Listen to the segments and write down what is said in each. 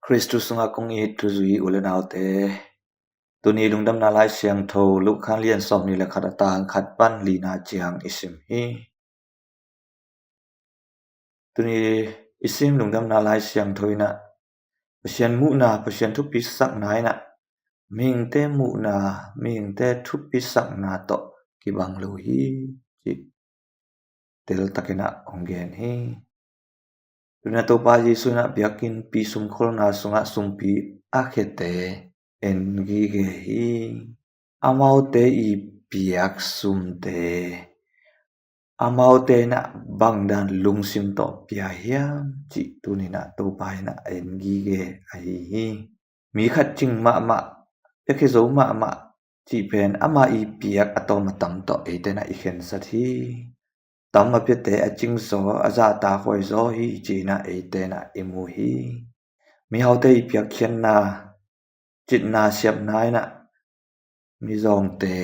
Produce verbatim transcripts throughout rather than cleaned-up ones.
Khristu sungah kong it thuzui u le naute, tuni Lungdamna Lai Siangtho Luka lian sawmnih le khat a tang khat pan lina ciang i sim hi. Tuni i sim Lungdamna Lai Siangtho in ah Pasian muhna, Pasian thupisakna in ah mihingte muhna, mihingte thupisakna tawh kibang lo hi, cih teltakin ah hong gen hi. Tuni in ah Topa Jesu in ah biakinnpi sumkholna sungah sumpi a khiate en gige hi. Amaute i piak sumte amaute in ah bangdan lungsim tawh pia hiam, cih tuni in ah Topa in ah en gige ahi hi. Mi khat cing mahmah, piakhia zo mahmah cih pen ama i piak a tawm a tam tawh eite in ah i khensat hi. Tam a piate a cingzaw, a zahtak huaizaw hi, ci in ah eite in ah i mu hi. Mihaute i piakkhiatna, citna siamna in ah mizawngte,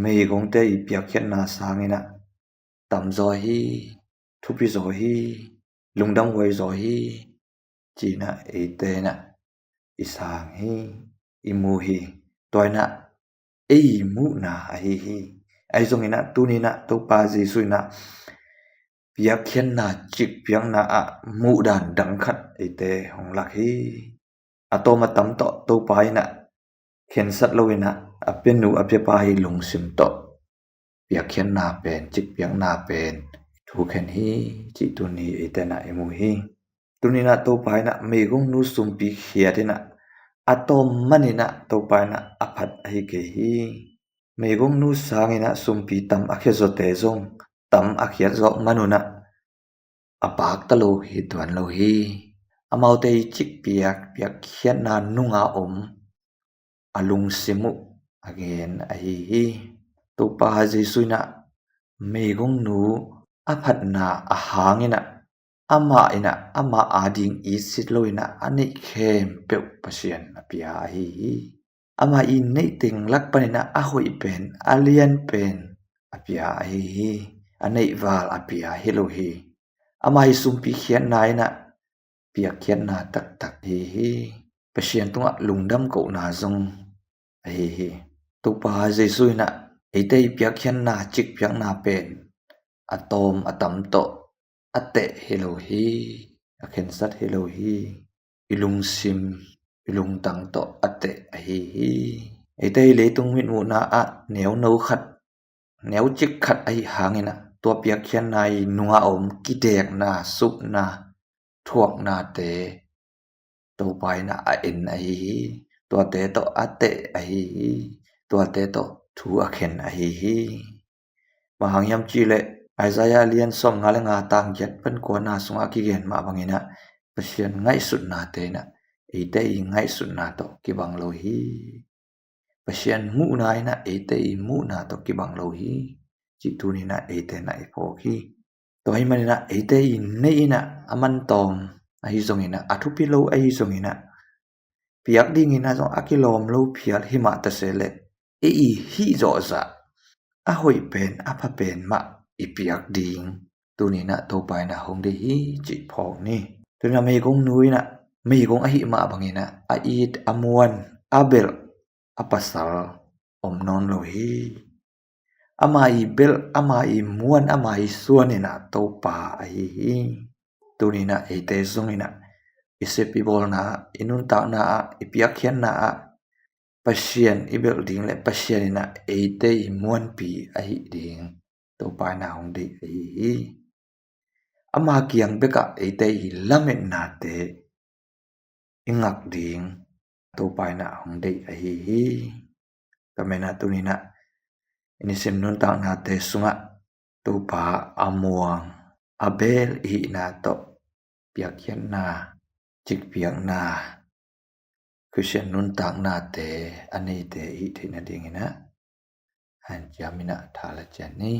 meigongte i piakkhiatna sangin ah tamzaw hi, thupizaw hi, lungdamhuaizaw hi, ci in ah eite in ah i sang hi, i mu hi. Tua in ah ei muhna ahi hi. Ahi zongin ah tuni in ah Topa Jesu in ah piakkhiatna, cikpiakna ah muhdan dang khat eite hong lak hi. A tawm a tam tawh Topa in ah khensat lo in ah a pianu a piapa i lungsim tawh piakkhiatna pen, cikpiakna pen thukhen hi, cih tuni eite in ah i mu hi. Tuni in ah Topa in ah meigongnu sumpi khiat in ah a tawm man in ah Topa in ah a phat ahi kei hi. Meigongnu sangin ah sumpi tam a khiat zawte zong tam a khiat zawh man un ah a pakta lo hi tuan lo hi. Amaute i cikpiak, piakkhiatna nunga om a lungsim uh a gen ahi hi. Topa Jesu in ah meigongnu a phatna a hangin ah amah in ah amah ading i sit lo in ah a neih khempeuh Pasian a pia ahi hi. Amah i neih teng lak panin ah a hoih pen, a lian pen a pia ahi hi. A neihval a pia hi lo hi. Amah i sumpi khiatna in ah piakkhiatna taktak hi hi. Pasian tungah lungdam kohna zong ahi hi. Topa Jesu in ah eite i piakkhiatna, cikpiakna pen a tawm a tam tawh a teh hi lo hi, a khensat hi lo hi. I lungsim, i lungtang tawh a teh ahi hi. Eite i leitung mitmuhna ah neuno khat, neucik khat ahi hangin ah tua piakkhiatna i nunga om kidekna, supna, thuaknate Topa in ah a en ahi hi. Tuate tawh a teh ahi hi. Tuate tawh thu a khen ahi hi. Bang hang hiam cih leh Isaiah lian sawmnga le nga tang giat pan kuana sungah a kigen mah bangin ah Pasian ngaihsutnate in ah eite i ngaihsutna tawh kibang lo hi. Pasian muhna in ah eite i muhna tawh kibang lo hi, cih tuni in ah eite in ah i phawk hi. Tua ahih manin ah eite i neih in ah a man tawm ahi zongin ah, a thupi lo ahi zongin ah, piak dingin ah zong a kilawm lo phial hi mah ta se leh, ei i hih zawh zah a hoih pen, a pha pen mah i piak ding tuni in ah Topa in ah hong deih hi, cih phawk ni. Tuni in ah meigongnu in ah meigong ahih mah bangin ah a it, a muan, a belh a pasal om nawn lo hi. Ama i belh, ama i muan, ama i suan in ah Topa ahi hi. Tuni in ah eite zong in ah i sep i bawlna ah, i nuntakna ah, i piakkhiatna ah Pasian i belh ding le Pasian in ah eite i muanpi ahih ding Topa in ah hong deih ahi hi. Ama kiang bekah eite i lametnate i ngak ding Topa in ah hong deih ahi hi. Tua manin ah tuni in ah i nisim nuntaknate sungah Topa a muang, a belh i hihna tawh piakkhiatna, cikpiakna, Khristian nuntaknate a neite i hih theih nadingin ah hanciam in ah tha la ciat ni.